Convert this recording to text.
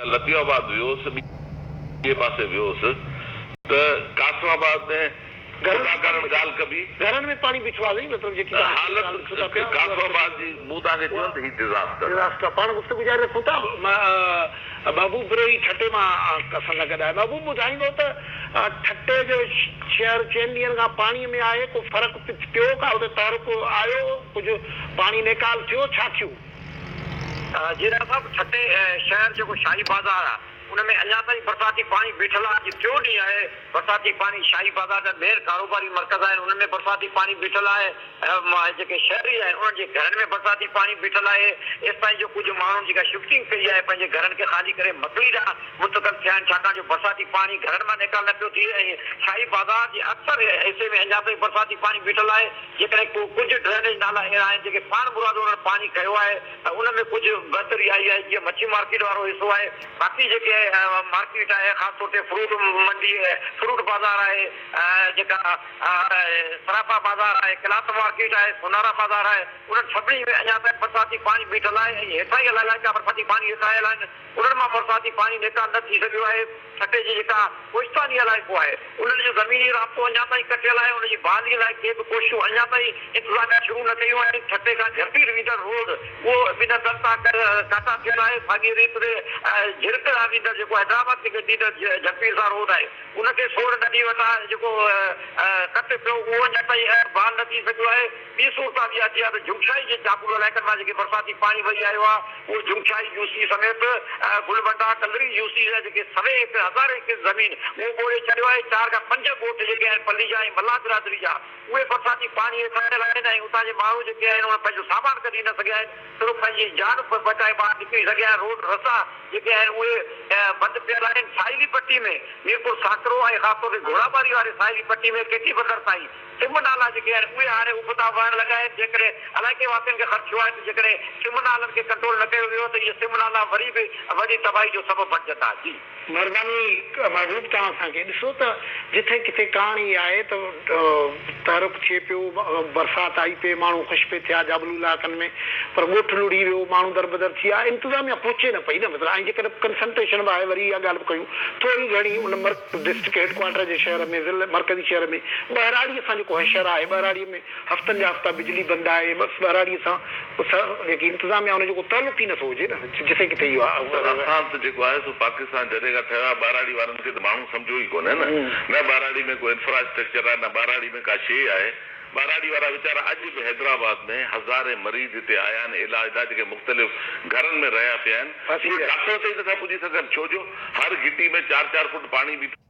لطيف آباد ويو هوس، ٻئي پاسي ويو هوس ته قاسم آباد ۾ خدا ڪارڻ ڳالهه ڪبي. گهرن ۾ پاڻي بيٺو آهي سائين مطلب جيڪي توهان حالت قاسم آباد جي مون توهان کي چيو نه ته هي ڊزاسٽر آهي. ڊزاسٽر آهي پاڻ گفتگو جاري رکون ٿا. محبوب بروهي ٺٽي مان اسان سان گڏ آهي. محبوب ٻڌائيندو ته ٺٽي جو شهر چئن ڏينهن کان پاڻي ۾ آهي ڪو فرق پيو ڪا اتي تحرڪ آيو ڪجهه پاڻي نيڪال ٿيو ڇا ٿيو؟ جي راء صاحب ٺٽي شهر جيڪو شاهي بازار آ ان ۾ اڃا تائين برساتي پاڻي بيٺل آ اڄ ٽيون ڏينهن آهي برساتي پاڻي شاهي بازار جا مين ڪاروباري مرڪز آهن انهن ۾ برساتي پاڻي بيٺل آهي ۽ جيڪي شهري آهن انهن جي گهرن ۾ برساتي پاڻي بيٺل آهي ايستائين جو ڪجهه ماڻهن جيڪا شفٽنگ ڪئي آهي پنهنجي گهرن کي خالي ڪري مڪلي ڏانهن منتقل ٿيا آهن ڇاڪاڻ جو برساتي پاڻي گهرن مان نيڪال نه پيو ٿئي ۽ شاهي بازار جي اڪثر حصي ۾ اڃا تائين برساتي پاڻي بيٺل آهي جيڪڏهن ڪو ڪجهه ڊرينيج نالا اهڙا آهن جيڪي پاڻمرادو انهن پاڻي کنيو آهي ته ان ۾ ڪجهه بهتري آئي آهي جيئن مڇي مارڪيٽ وارو حصو آهي باقي جيڪي مارڪيٽ آهي خاص طور تي فروٽ منڊي فروٽ بازار آهي جيڪا صرافا بازار آهي ڪلاٿ مارڪيٽ آهي سونارا بازار آهي انهن سڀني ۾ اڃا تائين برساتي پاڻي بيٺل آهي ۽ هيٺاهين علائقا برساتي پاڻي هيٺ آيل آهن انهن مان برساتي پاڻي نيڪال نه ٿي سگهيو آهي. ٺٽي جي جيڪا ڪوهستاني علائقو آهي، انهن جو زميني رابطو اڃا تائين ڪٽيل آهي، ان جي بحالي لاء ڪي به ڪوششون اڃا تائين انتظاميا شروع نه ڪيون آهن. ٺٽي کان جهرپير ويندڙ روڊ اهو ٻن هنڌن تان ڪاٽا ٿيل آهي. ساڳي ريت تي جهرڪ ڏانهن ويندڙ جيڪو حيدرآباد کي ڳنڍيندڙ جهرپير سان روڊ آهي، ان کي سوڙ ندي وٽان جيڪو ڪٽ پيو اهو اڃا تائين بحال نه ٿي سگهيو آهي. ٻي صورتحال اها ٿي آهي ته جهنگشاهي جي جابلو علائقن مان جيڪي برساتي پاڻي وهي آيو آهي اهو جهنگشاهي يو سي سميت گلبنڊا، ڪلري يو سي جا جيڪي سوين ايڪڙ هزارين ايڪڙ زمين اهو ٻوڙي ڇڏيو آهي. چار کان پنج ڳوٺ جيڪي آهن پليجا ۽ ملاح برادري جا اهي برساتي پاڻي هيٺ آيل آهن ۽ اتان جي ماڻهو جيڪي آهن اهي پنهنجو سامان ڪڍي نه سگهيا آهن صرف پنهنجي جان بچائي ٻاهر نڪري سگهيا آهن روڊ رستا جيڪي آهن اهي بند پيل آهن ساحلي پٽي ۾ ميرپور ساڪرو ۽ خاص طور تي گهوڙاٻاري واري ساحلي پٽي ۾ ڪيٽي بندر تائين سم نالا جيڪي آهن اهي هاڻي ابتا وهڻ لڳا آهن، جيڪڏهن علائقي واسين کي خدشو آهي ته جيڪڏهن سم نالن کي ڪنٽرول نه ڪيو ويو ته اهي سم نالا وري به وڏي تباهي جو سبب بڻجندا. جي. مھرباني محبوب توھان اسان کي ڏسو ته جٿي ڪٿي ڪھاڻي آھي ته تحرڪ ٿئي پيو برسات آئي پئي ماڻھو خوش پئي ٿيا جابلو علائقن ۾ پر ڳوٺ لڙھي ويو ماڻھو دربدر ٿي ويا انتظاميا پھچي نه پئي نه مطلب ۽ جيڪڏھن ڪنسنٽريشن به آھي وري اھا ڳالھ به ڪيون ٿوري گھڻي ان ڊسٽرڪٽ هيڊ ڪوارٽر جي شهر ۾ ضلع مرڪزي شهر ۾ ٻهراڙيء سان جيڪو حشر آهي ٻهراڙيء ۾ هفتن جا هفتا بجلي بند آهي بس ٻهراڙيء سان جيڪي انتظاميا ان جو ڪو تعلق ئي نٿو هجي نه جتي ڪٿي اهو آهي. سر اسان ته جيڪو آهي سو پاڪستان جڏهن کان ٺهيو آهي ٻهراڙي وارن کي ته ماڻهو سمجهيو ئي ڪونهي نه نه ٻهراڙي ۾ ڪو انفراسٽرڪچر آهي نه ٻهراڙي ۾ ڪا شيء آهي ٻهراڙي وارا ويچارا اڄ به حيدرآباد ۾ هزارين مريض هتي آيا آهن علاج لاء جيڪي مختلف گهرن ۾ رهيا پيا آهن اهي ڊاڪٽر تائين نٿا پڄي سگهن ڇو جو هر گهٽي ۾ چار چار فوٽ پاڻي بيٺو.